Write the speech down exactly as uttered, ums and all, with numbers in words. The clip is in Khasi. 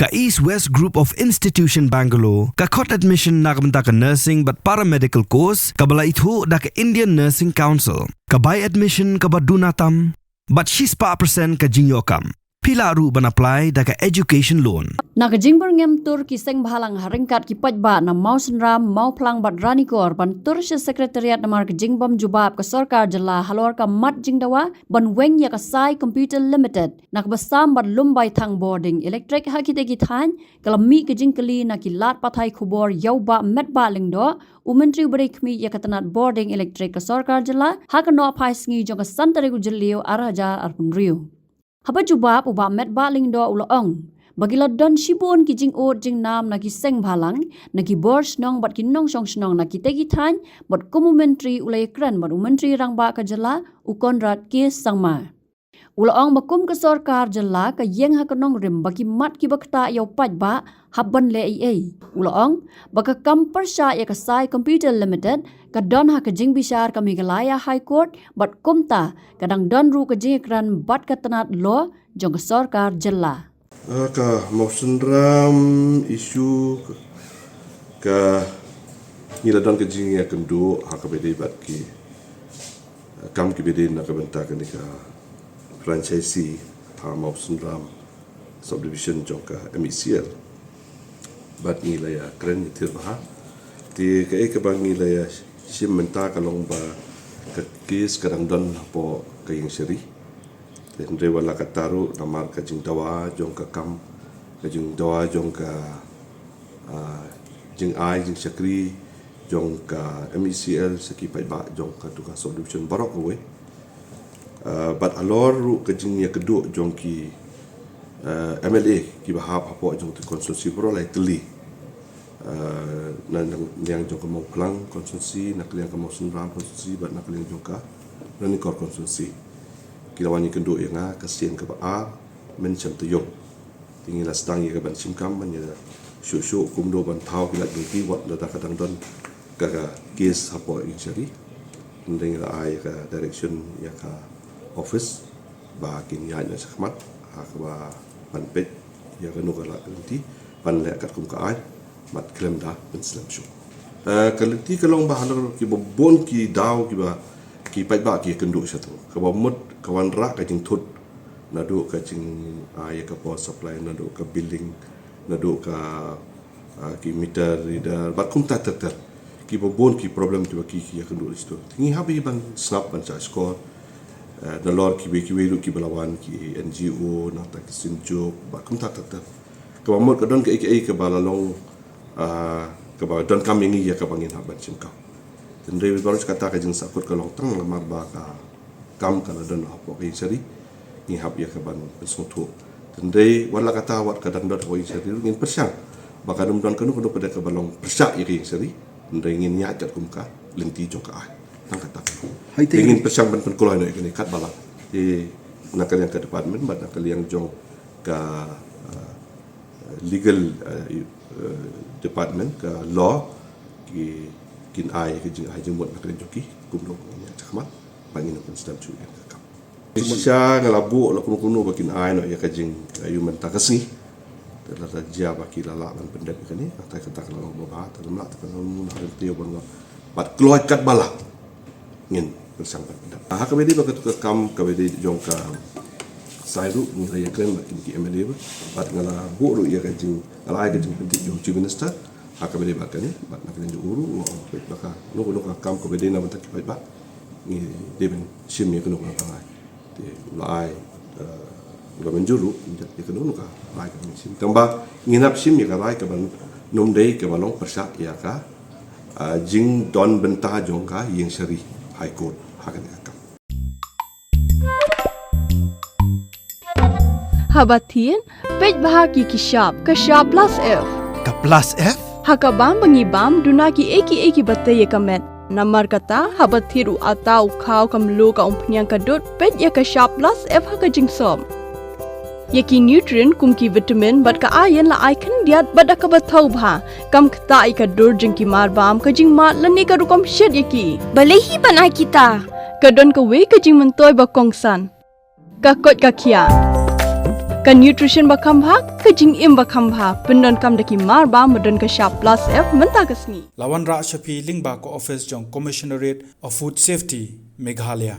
Ka East West Group of Institution Bangalore ka khot admission na ka bynta ka nursing bad paramedical course kaba la ithuh da ka Indian Nursing Council. Ka bai admission kaba duna tam bad shispah percent ka jingïoh kam. Phi lah ruh ban apply da ka education loan. Na ka jingbyrngem tur ki seng bhalang ha ryngkat ki paidbah na Mawsynram, Mawphlang bad Ranikor ban tur sha Secretariat namar ka jingbym jubab ka sorkar jylla halor ka mat jingdawa ban weng ïa ka Sai Computer Limited na kaba sam bad lum bai thang bording electric ha kitei ki thaiñ. Ka la mih ka jingkylli na ki lad pathai khubor ïa u Bah Metbah Lyngdoh, u Myntri uba dei khmih ïa ka tnat bording electric ka sorkar jylla, ha ka nohphai sngi jong ka san tarik u Jylliew ar hajar arphew hynriew. Haba jubab u Bah Metbah Lyngdoh u la ong ba ki la don shibun ki jingud jingnam na ki seng bhalang, na ki bor shnong bad ki nongshong shnong na kitei ki thaiñ, bad kum u Myntri u la ïakren bad u Myntri Rangbah ka jylla, u Conrad K Sangma. U la ong ba kum ka sorkar jylla ka ïeng ha ka nongrim ba ki mat kiba ktah ïa u paidbah hap ban leh ei ei. U la ong ba ka kam pyrshah ïa ka Sai Computer Limited ka don ha ka jingbishar ka Meghalaya High Court bad kumta ka dang don ruh ka jingïakren bad ka tnat law jong ka sorkar jylla. Ah, ka Mawsynram issue ka, ka ngi la don ka jingïakynduh ha kaba ïadei bad ki kam kiba ïadei na ka bynta kane ka franchisee ha Mawsynram subdivision jong ka M E C L. Bad ngi la ïakren ïatir bha. Te kaei kaba ngi la ïashim mynta ka long ba ka case ka dang don hapoh ka ïing shari. Te hynrei wat la katta ruh namar ka jingdawa jong ka kam, ka jingdawa jong ka, ah, jingai jingshakri jong ka M E C L sha ki paidbah jong katu ka subdivision baroh kawei. Ah, bad halor ruh ka jingïakynduh jong ki, ah, M L A kiba hap hapoh jong ka constituency baroh lai tylli. Ah, na, na liang jong ka Mawphlang constituency, na ka liang ka Mawsynram constituency bad na ka liang jong ka Ranikor constituency. Ki la wan ïakynduh ïa nga ka sien kaba ar, mynshem taïew. Te ngi la sdang ïa ka ban shim kam ban ïa shuh shuh kumno ban thaw ki lad jong ki wat lada ka dang don ka, ka case hapoh ïing shari. Hynrei ngi la ai ïa ka direction ïa ka office ba kin ïaid noh shakhmat ha kaba ban peit ïa kano ka lad ka lynti ban leh katkum ka aiñ. Bad khlem da pynslem shuh. Eh, ka lynti ka long ba halor kiba bun ki daw kiba ki paidbah ki ïakynduh shato. Kaba mut ka wanrah ka jingthut naduh ka jing, ah, ïa ka power supply, naduh ka billing, naduh ka, ah, ki meter reader bad kumta ter ter. Kiba bun ki problem kiba ki, ki ïakynduh shato. Te ngi hap ban sngap ban shah shkor, eh, nalor kiwei kiwei ruh kiba la wan ki N G O, nangta ki synjuk bad kumta ter ter. Kaba mut ka don kaei kaei kaba la long, ah, kaba donkam ïa ngi ïa kaba ngin hap ban shim kam. Hynrei baroh kata ka jingsahkut ka long tang namar ba ka kam ka la don hapoh ka ïing shari. Ngi hap ïa ka ban pynsngewthuh. Hynrei wat la kata wat ka dang don hapoh ïing shari ruh ngin pyrshang ba kan ym don kano kano pat kaba long pyrshah ïa ka ïing shari. Hynrei ngin ïaid katkum ka lynti jong ka aiñ. Tang kata. Hai te ngin pyrshang ban pynkloi noh ïa kane katba lah. Te na ka liang ka department bad na ka liang jong ka, ah, legal, eh, eh, department ka law ki, kin ai ka jingai jingmut na ka liang jong ki kumno ngin ïa shakhmat ba ngin pynslem shuh ïa ka kam. Shisha nga la buh la kumno kumno ba kin ai noh ïa ka jing, eh, ïa u mynta ka sngi. Te lada jia ba ki la lah ban pyndep ïa kane, nangta kata ka la long ba bha, te lada ym lah te ka long na ryntiew ban wan bad kloi katba lah. Ngin pyrshang ban pyndep. Ha kaba ïadei bad katu ka kam kaba ïadei jong ka Sai ruh ngi la ïakren bad kine ki M L A bad nga la buh ruh ïa ka jing, nga la ai ka jingpyntip jong Chief Minister ha kaba ïadei bad kane bad na ka liang jong u ruh nga ong bad ka kano kano ka kam kaba ïadei na bynta ki paidbah ngi dei ban shim ïa kano kano ka ngai. Te u la ai, eh, u la mynjur ruh ïa kano kano ka rai kaba ngin shim. Tangba ngin hap shim ïa ka rai kaba ym dei kaba long pyrshah ïa ka, eh, jingdon bynta jong ka ïing shari High Court ha kane ka kam. Haba thied, peit bha ki ki shap, ka shap plus F. Ka plus F? Ha ka bam ba ngi bam, duna kiei kiei kiba tei ïa ka met. Namar kata, haba thied u atta u khaw ka mluh ka umphniang ka dud, peit ïa ka shap plus F ha ka jingsop. Ïa ki nutrient kum ki vitamin bad ka iron la ai khyndiat bad da kaba thaw bha. Kam ktah ïa ka dur jong ki marbam, ka jingmad lane ka rukom shet ïa ki. Balei hi ban ai kita? Ka don kawei ka jingmyntoi ba kongsan. Ka koit ka khiah. Ka nutrition ba kham bha, ka jingim ba kham bha, pyndonkam da ki mar ba ma don ka shap plus F mynta ka sngi. La wanrah sha phi lyngba ka office jong Commissionerate of Food Safety, Meghalaya.